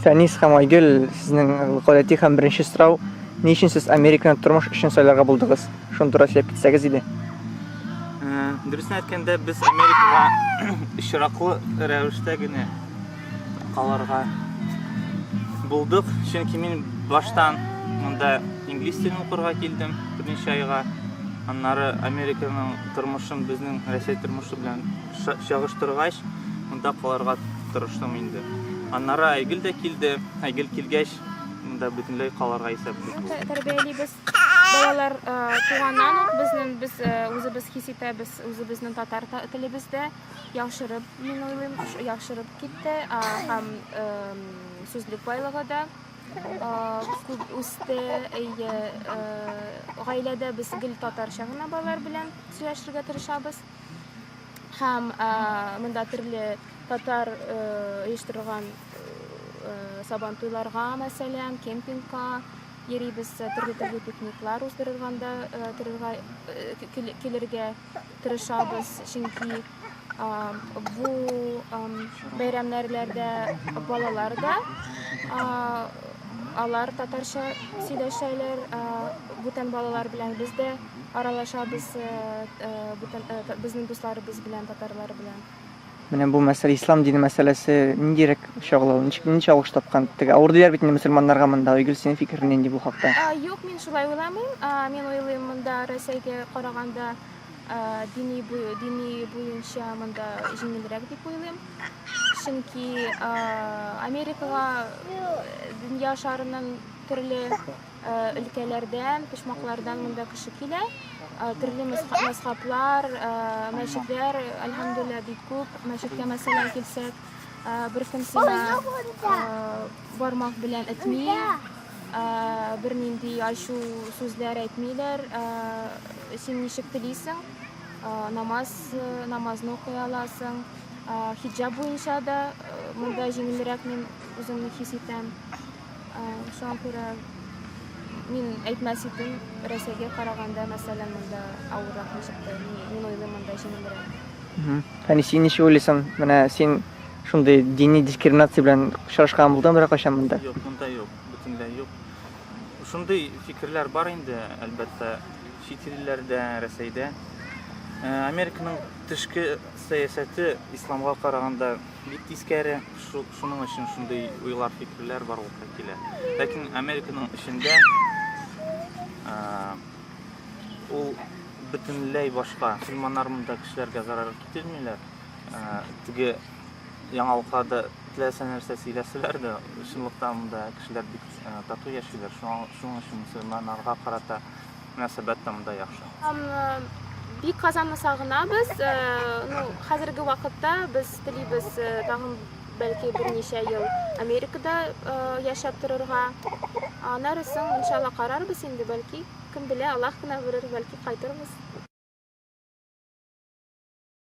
Фәнис һәм Айгөл, сезнең гадәти һәм беренче сорау, ни өчен сез Американы тормыш өчен сайларга булдыгыз? Шуны турында сөйләп китсәгез иде. Дөресен әйткәндә, без Америкага очраклы рәвештә генә калырга булдык. Чөнки мин баштан монда инглиз телен укырга килдем берничә айга. Аннары Американың тормышын безнең Россия тормышы белән чагыштыргач, монда калырга тырыштым инде. Аннары Айгөл дә килде. Айгөл килгәч, монда бөтенләй калырга исәп булды. Тәрбиялибез. Балалар туганнан ук безнең без үзебез хис итәбез, үзебезнең татар телебездә яхшырып, мин уйлыйм, яхшырып китте һәм сүзлек байлыгы да күп үсте. Әйе, гаиләдә без гел татарча гына балалар белән сөйләшергә тырышабыз. Һәм монда төрле татар оештырылган сабантуйларга, мәсәлән, кемпингка йөрибез, төрле-төрле пикниклар уздырырганда торырга килергә тырышабыз, чөнки бу бәйрәмнәрләрдә балалар да алар татарча сөйләшәләр, бүтән балалар белән без дә аралашабыз, бүтән безнең дусларыбыз белән, татарлар белән. Менә бу мәсьәлә, ислам дине мәсьәләсе ниндирәк чагыла ул? Ничек нинди чагылыш тапкан? Теге авыр диләр бит инде мөселманнарга монда. Айгөл, синең фикерең нинди бу хакта? Юк, мин шулай уйламыйм. Мин уйлыйм, монда Рәсәйгә караганда дини дини буенча монда җиңелрәк дип уйлыйм. Чөнки Америкага дөнья шарының төрле өлкәләрдән, почмаклардан монда кеше килә. Төрле мәзхәблар, мәчетләр, әлхәмдүлилләһ, бик күп. Мәчеткә, мәсәлән, килсәк, беркем сиңа бармак белән этми, бернинди ачу сүзләр әйтмиләр. Син ничек телисең, намаз, намазны укый аласың. Хиджаб буенча да монда җиңелрәк мин үземне хис итәм. Шуңа күрә мин әйтмәс идем, Рәсәйгә караганда, мәсәлән, монда авыррак ничектер. Мин уйлыйм, монда җиңелрәк. Әни, син ничек уйлыйсың? Менә син шундый дини дискриминация белән очрашкан булдыңмы берәр кайчан монда? Юк, монда юк, бөтенләй юк. Шундый фикерләр бар инде, әлбәттә, чит илләрдә, Рәсәйдә. Американың тышкы сәясәте исламга караганда бик тискәре, шуның өчен шундый уйлар, фикерләр барлыкка килә. Ләкин Американың эчендә ул бөтенләй башка. Мөселманнар монда кешеләргә зарар китермиләр. Теге яңалыкларда теләсә нәрсә сөйләсәләр дә, чынлыкта монда кешеләр бик тату яшиләр. Шуның өчен мөселманнарга карата мөнәсәбәт тә монда яхшы. Бик Казанны сагынабыз. Ну, хәзерге вакытта без телибез тагын бәлки берничә ел Америкада яшәп торырга. Аннары соң, иншалла, карарбыз инде, бәлки, кем белә, Аллаһ кына белер, бәлки кайтырбыз.